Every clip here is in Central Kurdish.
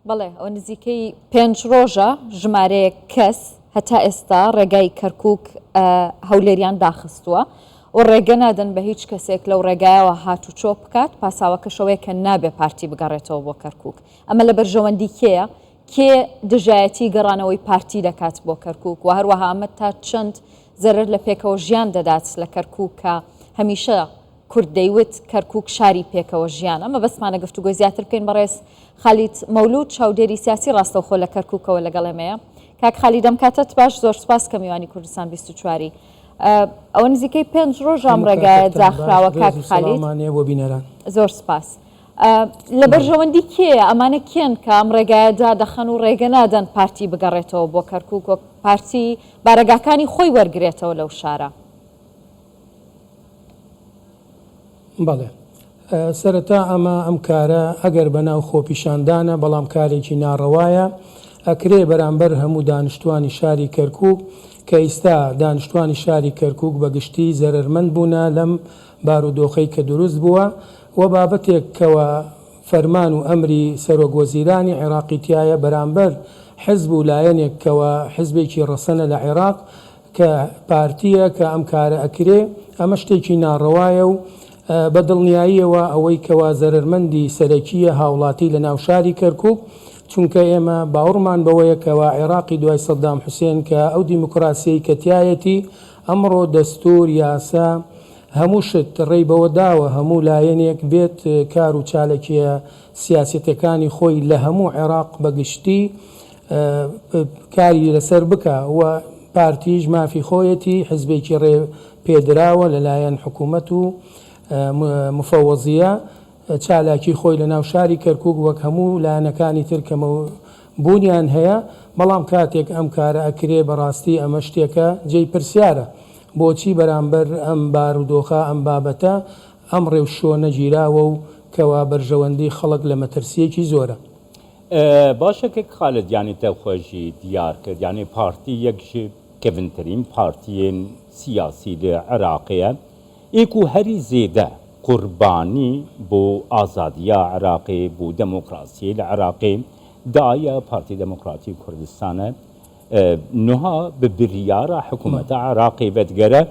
بەڵێ ئەوە نزیکەی پێنج ڕۆژە ژمارەیەک کەس هەتا ئێستا ڕێگای کەرکک هەولێریان داخستووە و ڕێگە نادەن بە هیچ کەسێک لەو ڕێگایەوە هاتوچۆ بکات پاساوەکەشەوەیە کە نابێ پارتی بگەڕێتەوە بۆ کەرکک ئەمە لە بەرژەوەندی کێیە؟ کێ دژایەتی گەڕانەوەی پارتی دەکات بۆ کەرکک و هەروەها ئەمە تا چەند زەرەر لە پێکەوە ژیان دەدات لە کەرکک کە هەمیشە کورد دەیوت کەرکوک شاری پێکەوە ژیانە. مەبەستمانە گفتوگۆی زیاتر بکەین بەڕێز خالید مەولود چاودێری سیاسی ڕاستەوخۆ لە کەرکوکەوە لەگەڵ ئێمەیە. کاک خالید ئەم کاتەت باش زۆر سوپاس کە میوانی کوردستان 24 ی. ئەوە نزیکەی پێنج ڕۆژە ئەم هەموو ڕێگایە کاتێکتان باش داخراوە ڕێز کاک و خالید. سڵاومان هەیە بۆ بینەران. زۆر سوپاس. لە بەرژەوەندی کێیە؟ ئەمانە کێن کە ئەم ڕێگایە دادەخەن و ڕێگە نادەن پارتی بگەڕێتەوە بۆ کەرکوک وەک پارتی بارەگاکانی خۆی وەرگرێتەوە لەو شارە؟ بەڵێ. سەرەتا ئەمە ئەم کارە ئەگەر بەناو خۆپیشاندانە بەڵام کارێکی ناڕەوایە ئەکرێ بەرامبەر هەموو دانشتوانی شاری کەرکوک کە ئیستا دانشتوانی شاری کەرکوک بە گشتی زەرەرمەند بوونە لەم بارودۆخەی کە دروست بووە وە بابەتێک کەوە فەرمان و ئەمری سەرۆک وەزیرانی عێراقی تیایە بەرامبەر حزب و لایەنێک کەوە حزبێکی ڕەسەنە لە عێراق کە پارتیە کە ئەم کارە ئەکرێ ئەمە شتێکی ناڕەوایە و بە دڵنیاییەوە ئەوەی کەوا زەرەرمەندی سەرەکیە هاوڵاتی لە ناو شاری کەرکوک چونکە ئێمە باوڕمان بەوەیە کەوا عێراقی دوای سەدام حوسێن کە ئەو دیموکراسیەی کە تیایەتی ئەمڕۆ دەستور یاسا هەموو شت ڕێی بەوە داوە هەموو لایەنێک بێت کار و چالەکیە سیاسیەتەکانی خۆی لە هەموو عێراق بە گشتی کاری لەسەر بکا و پارتیش مافی خۆیەتی حزبێکی ڕێ پێدراوە لەلایەن حکومەت و مفەوەزیە چالاکی خۆی لەناو شاری کەرکوک وەک هەموو لایەنەکانی تر کە بوونیان هەیە بەڵام کاتێک ئەم کارە ئەکرێ بەڕاستی ئەمە شتێکە جێی پرسیارە بۆچی بەرامبەر ئەم بارودۆخە ئەم بابەتە ئەم ڕێوشۆنە گیراوە و کەوا بەرژەوەندی خەڵک لە مەترسیەکی زۆرە. باشە کک خالد یانی te xwe jî diyar kir yanî partî yek ji kevintirîn partiyên siyasî li Iraqê ye ê ku herî zêde qurbanî bo azadiya Iraqê bo demokrasiyê li Iraqê daye Partî Demokratî Kurdistan e Nuha bi biryara hikûmeta Iraqê vedigere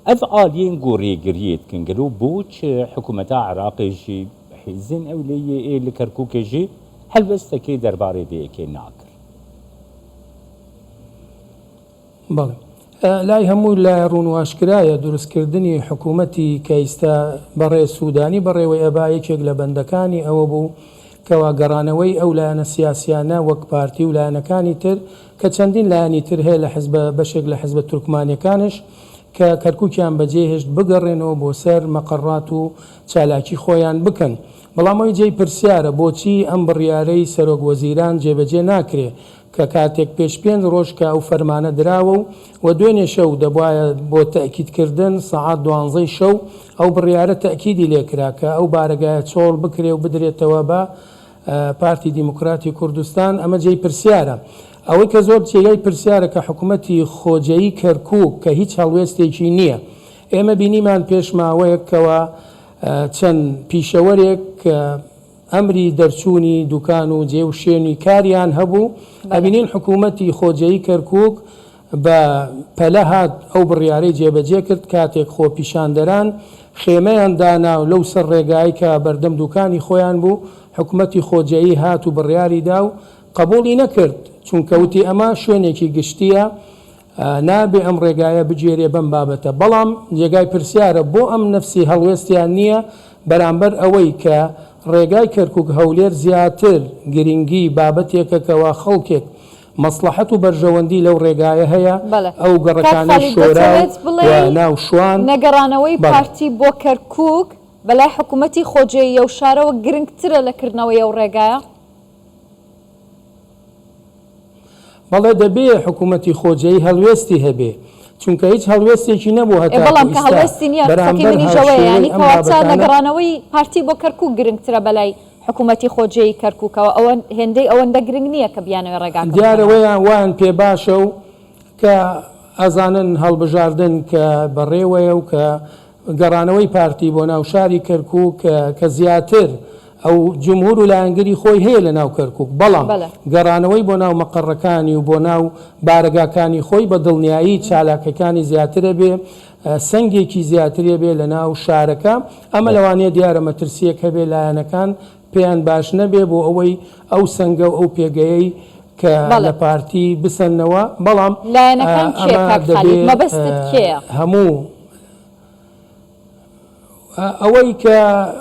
ev aliyên ku rêgiriyê dikin gelo bo çi hikûmeta Iraqê jî hêzên ewleyê ê li Kerkûkê jî helwestekê derbarê vê yekê nakir. بەڵێ. لای هەموو لایە ڕوون و ئاشکرایە دروستکردنی حکوومەتی کە ئیستا بەڕێز سوودانی بەڕێوەی ئەبا یەکێک لە بەندەکانی ئەوە بوو کەوا گەڕانەوەی ئەو لایەنە سیاسیانە وەک پارتی و لایەنەکانی تر کە چەندین لایەنی تر هەیە لە حزبە بەشێک لە حزبە تورکمانیەکانش کە کەرکوکیان بەجێهێشت بگەڕێنەوە بۆ سەر مەقەڕات و چالاکی خۆیان بکەن بەڵام ئەوی جێی پرسیارە بۆچی ئەم بڕیارەی سەرۆک وەزیران جێبەجێ ناکرێ کە کاتێک پێش پێنج ڕۆژ کە ئەو فەرمانە دراوە و و دوێنێ شەو دەبوایە بۆ تەئکید کردن سەعات دوانزەی شەو ئەو بڕیارە تەئکیدی لێ کرا کە ئەو بارەگایە چۆڵ بکرێ و بدرێتەوە بە پارتی دیموکراتی کوردستان ئەمە جێی پرسیارە. ئەوەی کە زۆر جێگای پرسیارە کە حکومەتی خۆجێی کەرکوک کە هیچ هەڵوێستێکی نییە ئێمە بینیمان پێش ماوەیەک کەوا چەند پیشەوەرێک کە ئەمری دەرچوونی دوکان و جێ و شوێنی کاریان هەبوو، ئەبینین حکوومەتی خۆجێی کەرکووک بە پەلە هات ئەو بڕیارەی جێبەجێ کرد، کاتێک خۆپیشاندەران خێمەیان دانا و لەو سەر ڕێگای کە بەردەم دوکانی خۆیان بوو، حکومەتی خۆجێی هات و بڕیاری دا و قبووڵی نەکرد، چونکە وتی ئەمە شوێنێکی گشتییە، نابێ ئەم ڕێگایە بگێرێ بەم بابەتە. بەڵام جێگای پرسیارە بۆ ئەم نەفسی هەڵوێستیان نییە بەرامبەر ئەوەی کە ڕێگای کەرکوک هەولێر زیاتر گرنگی بابەتێکە کەوا خەڵکێک مەسڵەحەت و بەرژەوەندی لەو ڕێگایە هەیە بەڵێ ئەو کاک گەڕەکانەی خالید شۆراو دەتەوێت و بڵێی ناو شوان نەگەڕانەوەی بەڵێ. پارتی بۆ کەرکوک بەلای حکومەتی خۆجێی ئەو شارەوە گرنگترە لە کردنەوەی ئەو ڕێگایە؟ بەڵێ دەبێ حکومەتی خۆجێی هەڵوێستی هەبێ چونکە هیچ هەڵوێستێکی نەبوو ئێ هەتاکو بەڵام کە ئیستا هەڵوێستی نییە قسەکەی بەرامبەر منیش ئەوەیە هاوشێوەی یانی ئەم کەواتە بابەتانە. نەگەڕانەوەی پارتی بۆ کەرکوک گرنگترە بەلای حکومەتی خۆجێی کەرکوکەوە ئەوە هێندەی ئەوەندە گرنگ نییە کە بیانەوێ ڕێگاکە دیارە بکەنەوە. وەیان وایان پێ باشە و کە ئەزانن هەڵبژاردن کە بەڕێوەیە و کە گەڕانەوەی پارتی بۆ ناو شاری کەرکوک کە زیاتر. ئەو جمهور و لایەنگری خۆی هەیە لە ناو کەرکوک، بەڵام گەڕانەوەی بۆ ناو مەقەڕەکانی و بۆ ناو بارەگاکانی خۆی بە دڵنیایی چالاکەکانی زیاترەبێ، سەنگێکی زیاتریەبێ لە ناو شارەکە، ئەمە لەوانەیە دیارە مەترسیەک هەبێ لایەنەکان پێیان باش نەبێ بۆ ئەوەی ئەو سەنگە و ئەو پێگەیەی کە لە پارتی بسەننەوە، بەڵام لایەنەکان کێ ئەمە کاک دەبێ خالید مەبەستت کێیە؟ هەموو. ئەوەی کە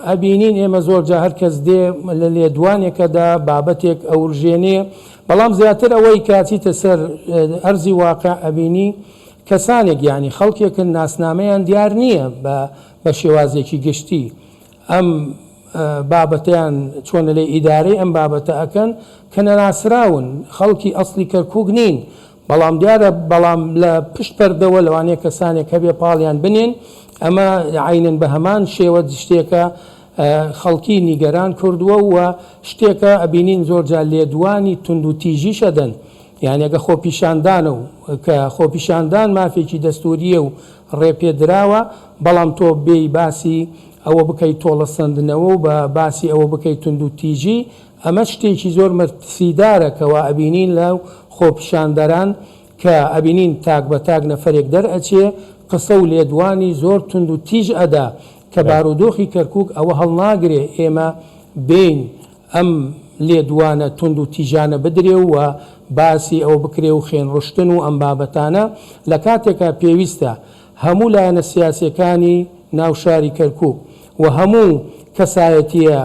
ئەبینین ئێمە زۆر جا هەر کەس دێ لە لێدوانێکەدا بابەتێک ئەورژێنێ، بەڵام زیاتر ئەوەی کە ئەچیتە سەر ئەرزی واقع ئەبینی کەسانێک یانی خەڵکێکن ناسنامەیان دیار نییە بە بە شێوازێکی گشتی ئەم بابەتەیان چۆنە لێ ئیدارەی ئەم بابەتە ئەکەن کە نەناسراون خەڵکی ئەسڵی کەرکوک نین بەڵام دیارە بەڵام لە پشت پەردەوە لەوانەیە کەسانێک هەبێ پاڵیان بنێن، ئەمە عەینەن بە هەمان شێوە شتێکە خەڵکی نیگەران کردووە و شتێکە ئەبینین زۆر جار لێدوانی توند و تیژیش ئەدەن یانی ئەگە خۆپیشاندانە و کە خۆپیشاندان مافێکی دەستوورییە و ڕێپێدراوە بەڵام تۆ بێی باسی ئەوە بکەی تۆڵەسەندنەوە و بە باسی ئەوە بکەی توند و تیژی ئەمە شتێکی زۆر مەترسیدارە کەوا ئەبینین لە خۆپیشاندەران کە ئەبینین تاک بە تاک نەفەرێک دەرئەچێ قسە و لێدوانی زۆر توند و تیژ ئەدا کە بارودۆخی کەرکوک ئەوە هەڵناگرێ ئێمە بێین ئەم لێدوانە توند و تیژانە بدرێ و باسی ئەوە بکرێ و خێنڕشتن و ئەم بابەتانە لە کاتێکا پێویستە هەموو لایەنە سیاسیەکانی ناو شاری کەرکوک و هەموو کەسایەتیە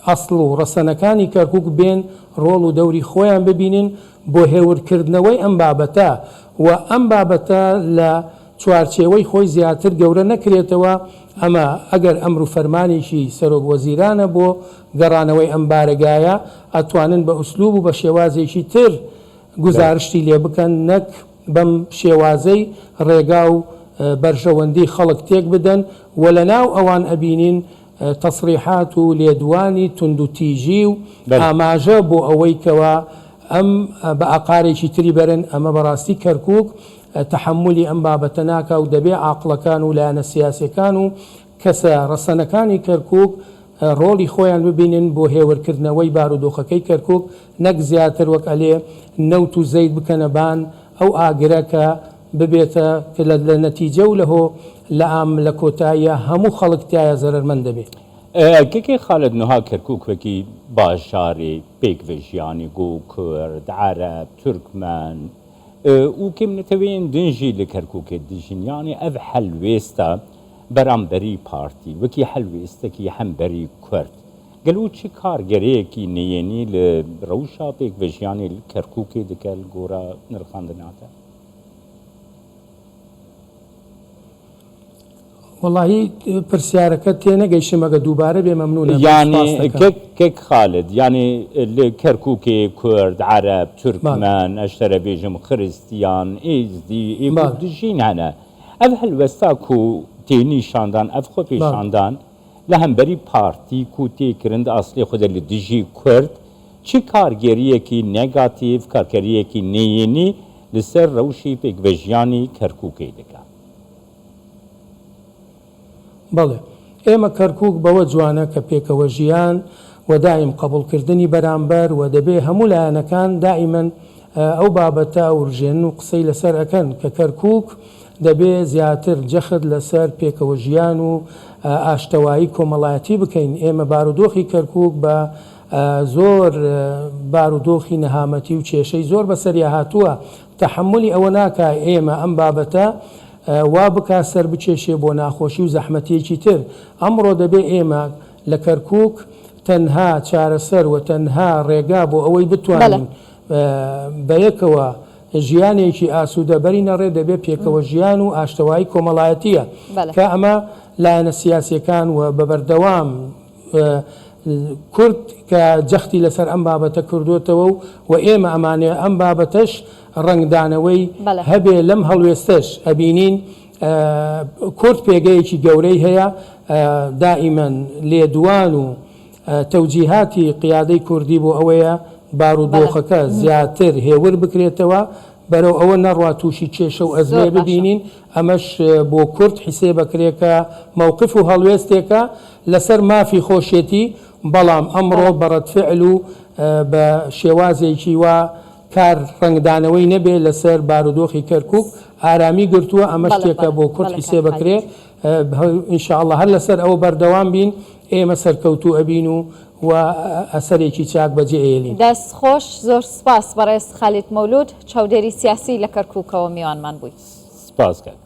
ئەسڵ و ڕەسەنەکانی کەرکوک بێن ڕۆڵ و دەوری خۆیان ببینن بۆ هێورکردنەوەی ئەم بابەتە و ئەم بابەتە لە چوارچێوەی خۆی زیاتر گەورە نەکرێتەوە، ئەمە ئەگەر ئەمر و فەرمانێکی سەرۆک وەزیرانە بۆ گەڕانەوەی ئەم بارەگایە ئەتوانن بە ئوسلوب و بە شێوازێکی تر گوزارشتی لێ بکەن نەک بەم شێوازەی ڕێگا و بەرژەوەندی خەڵک تێک بدەن و لەناو ئەوان ئەبینین تەسریحات و لێدوانی توندوتیژی و ئاماژە بۆ ئەوەی کەوا ئەم بە ئاقارێکی تری بەرن، ئەمە بەڕاستی کەرکوک تەحەمولی ئەم بابەتە ناکا و دەبێ عاقڵەکان و لایەنە سیاسیەکان و کەسە ڕەسەنەکانی کەرکوک ڕۆڵی خۆیان ببینن بۆ هێورکردنەوەی بارودۆخەکەی کەرکوک نەک زیاتر وەک ئەلێ نەوت و زەیت بکەنە بان ئەو ئاگرە کە ببێتە لە نەتیجە و لە هۆ لە ئام لە کۆتاییا هەموو خەڵک تیایا زەرەرمەند دەبێ. کەکێ خالد نها کەرکوک وەکی باژارێ پێکڤ ژیانی گۆ کورد، عەرەب، تورکمەن و کێم نەتەوەیێن دن ژی لە کەرکوکێ دژین یانێ ئەڤ هەلوێستە بەرامبەری پارتی وەکی هەلوێستەکی هەمبەری کورد گەلو چ کارگەرێکی نەیێنی لە رەوشا پێکڤ ژیانێ لە کەرکوکێ دکە لە گۆرا نرخاندناتە؟ وەڵاهی پرسیارەکەت تێنەگەیشتم ئەگە دووبارە بێ مەمنونە بم یانی سپاست دەکەم. کەک کەک خالد یانی لە کەرکوکێ کورد عەرەب بەڵێ تورکمەن ئەشتەرە بێژم خرستیان ئێزدی ئێ کو بەڵێ دژین هەنە ئەڤ هەلوەستا کو تێ نیشاندان ئەڤ بەڵێ خۆپێشاندان لە هەمبەری پارتی کو تێ کرن دە ئەسلێ خودە لە دژی کورد چ کارگێریەکی نێگاتیڤ کارکەریەکی نەیێنی لە سەر رەوشی پێکڤەژیانی کەرکوکێ دکا؟ بەڵێ. ئێمە کەرکوک بەوە جوانە کە پێکەوە ژیان و دایم قەبوڵکردنی بەرامبەر و دەبێ هەموو لایەنەکان دائیمەن ئەو بابەتە ئەورژێنن و قسەی لەسەر ئەکەن کە کەرکوک دەبێ زیاتر جەخت لەسەر پێکەوە ژیان و ئاشتەوایی کۆمەڵایەتی بکەین ئێمە بارودۆخی کەرکوک بە زۆر بارودۆخی نەهامەتی و کێشەی زۆر بەسەریا هاتووە تەحەمولی ئەوە ناکا ئێمە ئەم بابەتە وا بکا سەر بکێشێ بۆ ناخۆشی و زەحمەتیەکی تر. ئەمڕۆ دەبێ ئێمە لە کەرکوک تەنها چارەسەر و تەنها ڕێگا بۆ ئەوەی بتوانین بەیەکەوە ژیانێکی ئاسودە بەرینە ڕێ دەبێ پێکەوە ژیان و ئاشتەوایی کۆمەڵایەتیە کە ئەمە لایەنە سیاسیەکان و بە بەردەوام کورد کە جەختی لەسەر ئەم بابەتە کردووەتەوە و و ئێمە ئەمانەوێ ئەم بابەتەش ڕەنگدانەوەی هەبێ لەم هەڵوێستەش ئەبینین کورد پێگەیەکی گەورەی هەیە دائیمەن لێدوان و تەوجیهاتی قیادەی کوردی بۆ ئەوەیە بارودۆخەکە زیاتر هێور بکرێتەوە بەرەو ئەوە نەڕوا تووشی کێشە و ئەزمەیە ببینین، ئەمەش بۆ کورد حیسێب ئەکرێ کە مەوقف و هەڵوێستێکە لەسەر مافی خۆشیەتی بەڵام ئەمڕۆ بە ڕەدفعل و بە شێوازێکی وا کار ڕەنگدانەوەی نەبێ لەسەر بارودۆخی کەرکوک ئارامی گرتووە ئەمە شتێکە بۆ کورد حیسێب ئەکرێ ان شاء اللە هەر لەسەر ئەوە بەردەوام بین ئێمە سەرکەوتوو ئەبین و و ئەسەرێکی چاک بەجێ ئەیەلین. دەست خۆش زۆر سوپاس بەڕێز خالید مەولود چاودێری سیاسی لە کەرکوکەوە میوانمان بووی. سپاس کاک.